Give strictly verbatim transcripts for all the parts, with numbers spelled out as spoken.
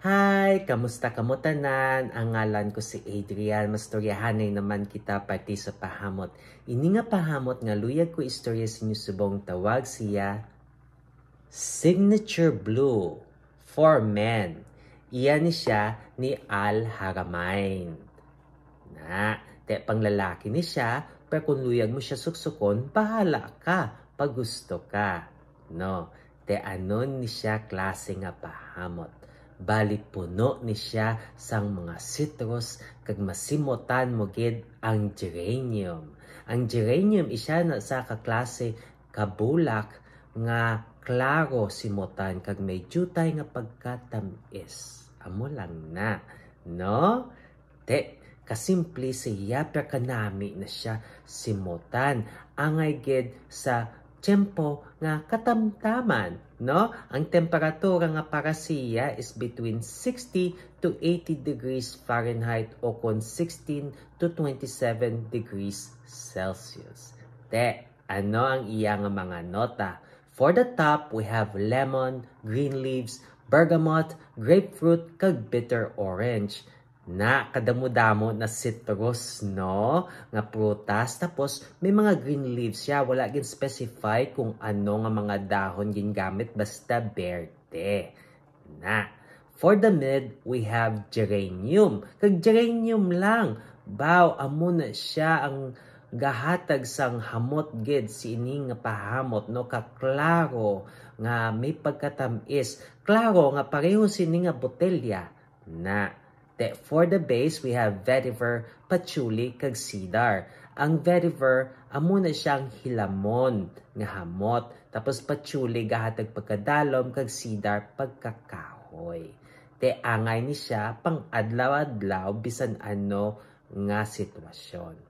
Hi! Kamusta kamo tanan? Ang ngalan ko si Adrian. Mastoryahanay naman kita parte sa pahamot. Ini nga pahamot nga luyag ko istorya sa inyo subong tawag siya Signature Blue for Men. Iya ni siya ni Al Haramain. Na, te pang lalaki ni siya, pero kung luyag mo siya suksukon, bahala ka, pag gusto ka. No, te anon ni siya klase nga pahamot. Bali puno ni siya sang mga citrus kag masimutan mo gid ang geranium. Ang geranium isa na sa kaklase ka bulak nga klaro simutan kag may diutay nga pagkatamis. Amo lang na, no? Te, kasimple siya, pero kanami na siya simutan. Angay gid sa tiyempo nga katamtaman, no? Ang temperatura nga para siya is between sixty to eighty degrees Fahrenheit o kon sixteen to twenty-seven degrees Celsius. Te, ano ang iya nga mga nota? For the top, we have lemon, green leaves, bergamot, grapefruit, kag bitter orange. Na, kadamo-damo na citrus, no? Nga prutas. Tapos, may mga green leaves siya. Wala gin-specify kung ano nga mga dahon gingamit, basta berde. Na. For the mid, we have geranium. Kag geranium lang. Baw, amo na siya ang gahatag sang hamot gid sini nga pahamot, no? Kaklaro nga may pagkatamis. Klaro nga pareho sini nga botelya. Na. Te, for the base, we have vetiver, patchouli, kag cedar. Ang vetiver, amo na siyang hilamon nga hamot. Tapos patchouli, gahatag pagkadalom, kag cedar, pagkakahoy. Te, angay ni siya pang adlaw-adlaw, bisan ano nga sitwasyon.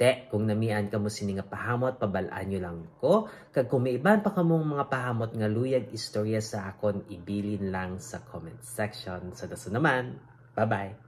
Te, kung namian kamo sini nga pahamot, pabal-an nyo lang ko. Kag kung may iban pa kamong mga pahamot nga luyag istorya sa akon, ibilin lang sa comment section. Sa dason naman, bye-bye!